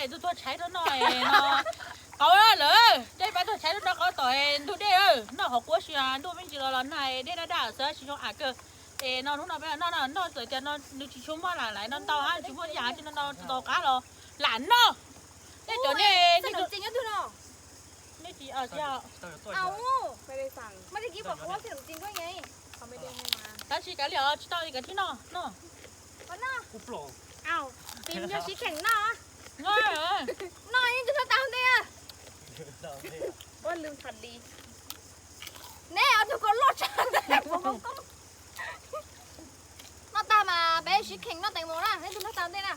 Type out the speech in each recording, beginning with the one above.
Tus tuag tshaib rau no no, qauv lawm, coj pab tuag tshaib rau no qauv tom ntug dej, noj qhov quav si ntuj me ntsis los los nag dej daj daj xwb tsis zoo am kawg. Es no hnub no peb noj no noj txawm tias no nws tsis tshua muaj lam laiv no ntau hab tsis muaj yam tsis no no tsis tau qab los lam noj. Tej cov nej nej tsis tab sis kav liam tsis tau li kav tsij noj no. Tim yog sib kheem noj. Noj yeej tsis tau tau ntej. Ua lwm thaum li. Neb ob tug ko loj tshaj ntej. Noj tag mas peb sib kheem noj teem mus na, neb tug noj tau ntej na.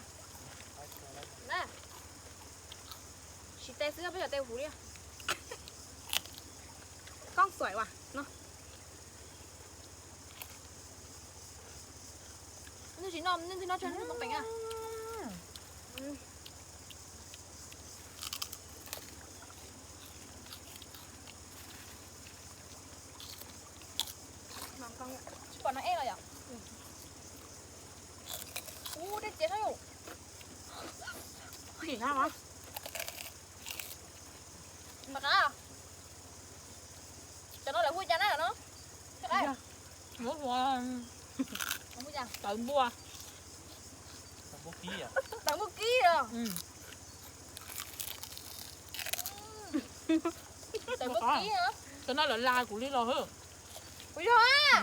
Sib tes xwb peb cov tes huv li. Koob xuaim as no. Nws tsis noj, nws tsis noj tshaj nws too peem a. Tsis pom no ej los yom. Ub, dej txias no yom. Mas qab. Cov no lawv hu cas na no? Tawv npua. Tawv npua kib os. Tawv npua kib. Cov no lawv la kuv li los hwb. Kuv yog a.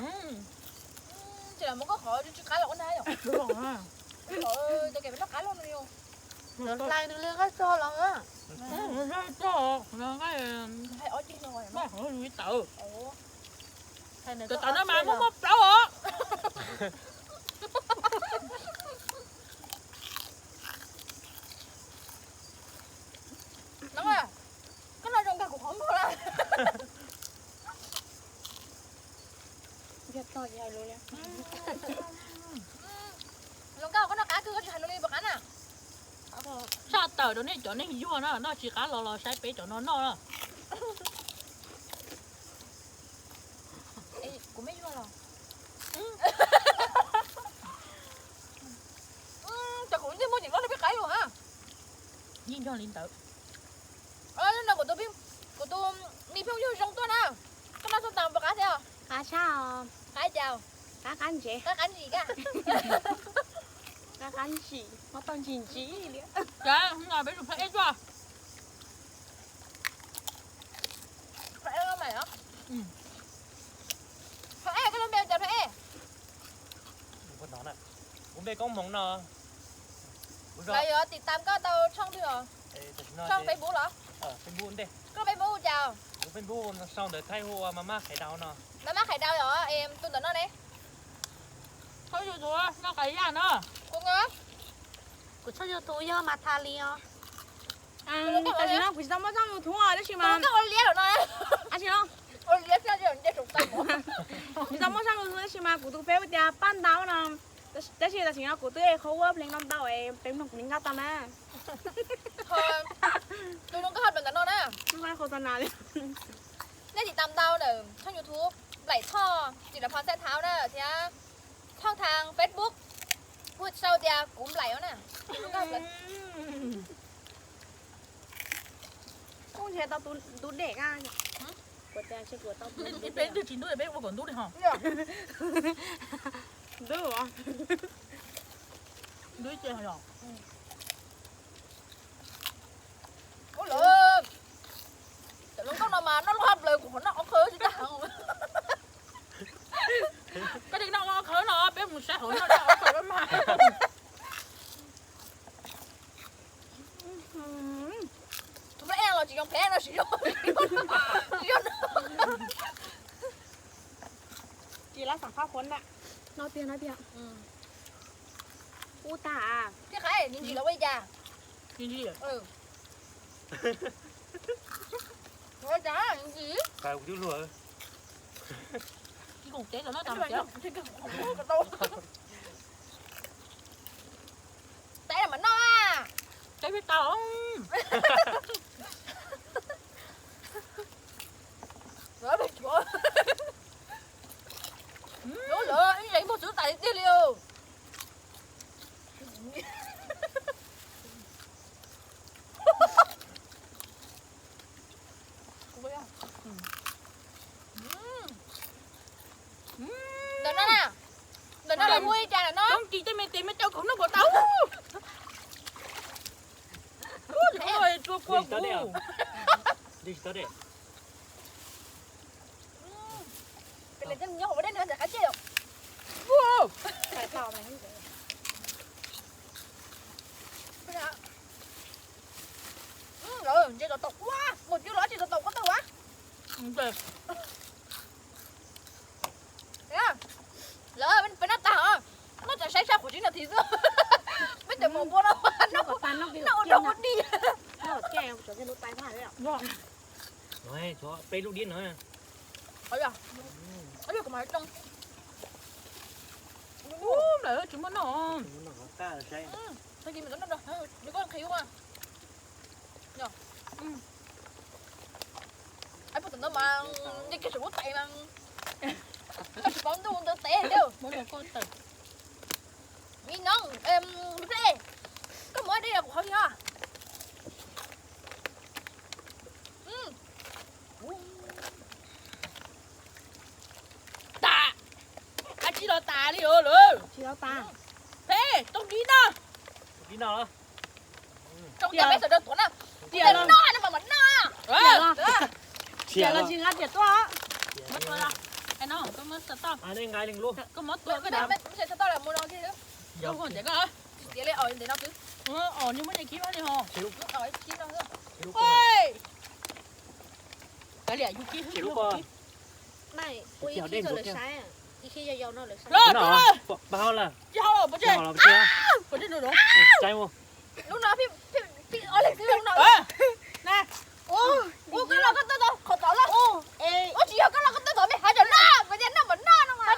Ces lawv muab koj qhov tsis qab los ua na yom. Tau kev noj qab los no yom. Lawv hlais nws li nqaij tso los. Tawv no mas muaj muaj plaub os. Koj no zoo nkauj kuv qhov muag na. Zoo nkauj koj noj qab kawg koj tsis hais nws li puas qab na. Tshaj tawm rau nej cov neeg yuag na, noj tsis qab los los saib peb cov no noj na. Kuv me yuag los. Cov kuv ntsej muag tseem loj li peb qab yus a. Yeej yog li ntawd. Kuv tus me phooj ywg zoo tuaj na. Koj noj txog tas puas qab thiab? Qab tshaj os. Qab cas? Qab qab ntsev. Qab qab ntsim kaj. Qab qab ntsim, mob tau ntsim ntsim li. Cas no peb tus phab ej tuaj. Phab ej, koj lub npe cas phab ej? Kuv npe Koob Hmoov no. Lawv yuav tiv tam koj tau tshooj twg os? Tshooj Facebook los? Koj Facebook hu cas? Kuv Facebook sau ntawm thaij hu ua Mab Mab Qhaiv Dau no. Mab Mab Qhaiv Dau yom, tus ntawm no ne? Tshooj YouTube Noj Qab Yaj no. Kuv, kuv tshooj YouTube yog Mas Tha Li os. Tam sim no kuv tsis tau muaj tshooj YouTube tab sis mas, tsis tau muaj tshooj YouTube tab sis mas kuv tus Facebook tias Paj Ntau no. Tab sis tam sim no kuv twb qhov ua pleev no ntau es peb mloog kuv li nkauj tau na. Tus zoo nkauj ho ntawm no na. Nej tiv tam ntau ntawm tshooj YouTube Nplaim Thoj Tsim Los Phoo Xaij Thauv na thiab thooj thav Facebook hu sau tias Kuv Nplaim os na. Kuv ntshe tau ntub dej na. Peb twb tsis ntub peb ua kom ntub li ho. Ntub. Ntub ces yog. Ua lawm, cov hluas nkauj no mas noj loj hab plaws, kuv qhov noj ob qhawv tsis tag heev. Koj tsis noj ob qhawv no peb mus saib hauv noj ob qhawv mas. Tus me los tsis zoo phem no tsis zoo. Tsis lab xam phab qhuav ntawm no tiag no tiag. Ub tag. Thiab qab ntsim los ua li cas? Ntsim. Ua cas ntsim? Kuv twb luag. Teb mas noj. Teb peb tau. Lawv ib leeg muag xwb tas tiag li. Muaj ib cas no. Coob kis tej me tes me cau khaum noj puas tau. Ua kua kuv. Ntses tau tau ua, mus cw los tsis tau tau koj tau ua. Lawv peb noj tag, noj tsam saib sab qhuav tsis noj thiab xwb. Peb cov mus npua no, noj ua rau kuv dig. Peb lub diab no. Ub, lawm tsis muaj noj. Tag kis mas noj, noj, noj, noj, noj. Ai, puag tom ntawd mas nce kiag saum lub tais mas koj tsis paub ntuj ntawd tes thiab. Mi nob, Plej, koj muab dej los kuv haus li os. Tas, ab tsi los tas li os lawm. Phem, tau dib no. Tau dib peb sawv daws tuav na. Tias no, no mas mas no. Tias los tsis nqa tias tuaj. Koj muab tua, koj muab tua. Tias li os ntev no xwb. Os, nws muab nws kib vaj li ho. Kav liam yus kib, yus kib. Ua ib kib rau lawv saib, ib kib yau yau no lawv saib. Los, los, los. Lub no, ua koj los koj tuaj tau qhov tod los. Ua tsis yog koj los koj tuaj tod me hav zoov no, kuv tias noj mas noj no mas.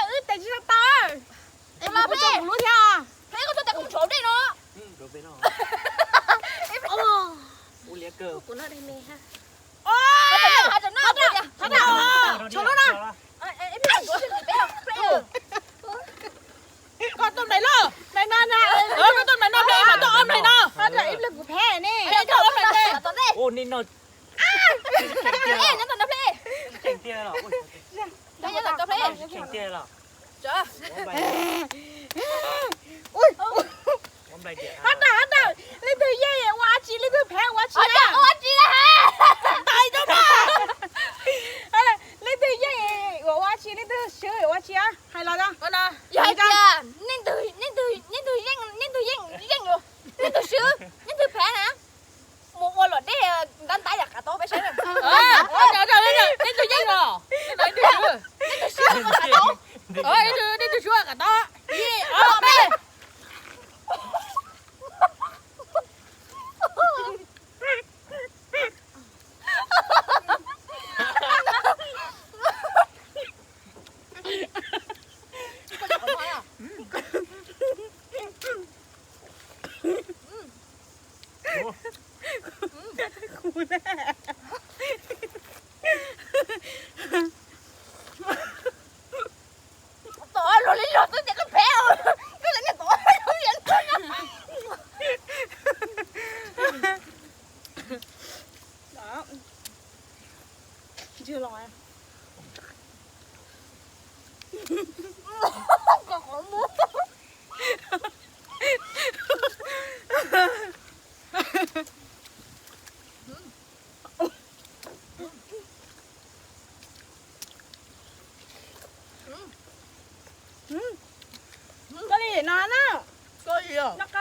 Wb tes tsis tau tau. Los peb, peb koj tuaj tes kuv tshuav dej no. Kuv noj dej me ha. Tshuav lub no. Koj tuaj nplaim no, nplaim no na. Koj tuaj nplaim no, nplaim no, tuaj ob nplaim no. Ib pliag kuv phem ne. Tuaj ob nplaim no. Ua nplaim diam. Hab dawm, hab dawm, leej twg yeej ua dab tsi, leej twg phem ua dab tsi na? Ua dab tsi na? Tais rau mas. Leej twg yeej ua dab tsi, leej twg swb ua dab tsi, hais los no. Yog hais tias nej twg, nej twg yeej, nej twg swb, nej twg phem na, mus ua luam dej ntab ntab yam qav tob peb saib. Nej twg yeej os? Nej twg swb, nej twg swb ua qav tob. Ib, ob, peb. Tom luag li luag twb tias koj phem, koj tias niag tom luag li no. Ntswg los. Koj li no na. Koj li no. Thov nab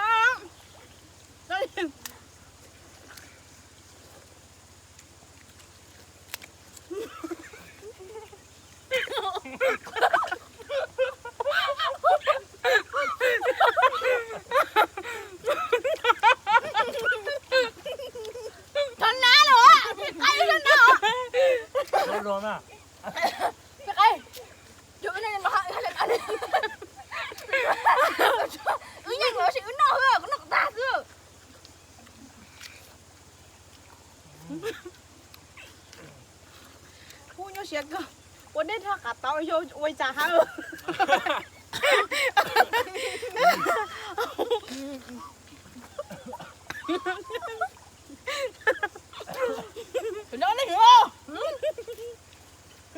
los, qab ib thab nab os. Qab, wb yeej los sis wb noj, kuv noj kom tag xwb. Ub, nyuaj siab kawg, ua dej rau qav tau yog ua li cas hab.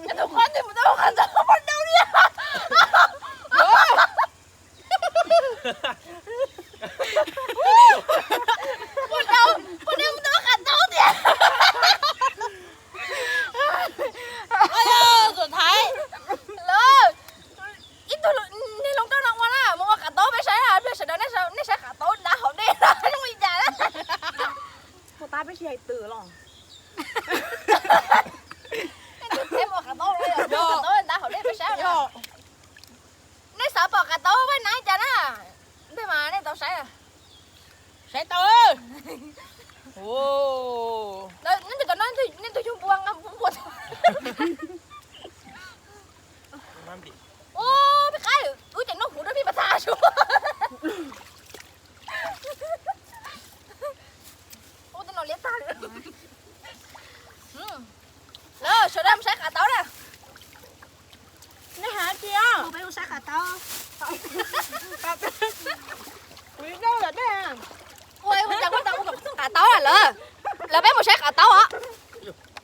Tus qhov twg mus tau qhov ntawd pom dau li. Ua rau, ua rau mus tau qav taub tiag. Lawm, ib tug niag hluas nkauj no ua na, mus ua qav taub peb saib na, pliag sawv daws nej saib qav taub dav haus dej zoo li cas na. Ua tab peb sib hais twm los. Qav taub dav haus dej peb saib. Nej xav pom qav taub vaj na cas na, npej mas nej tau saib. Saib tau. Nej tus cov no, nej tus yug npua nqa npua. Ua peb qab, wb ces noj huv rau peb pas tag su. Ua tej no liab tag li. Lawm, sawv daws mus saib qav taub na. Nej hais tias peb mus saib qav taub. Ua cas ua tau qav taub lawm, lawm peb mus saib qav taub os.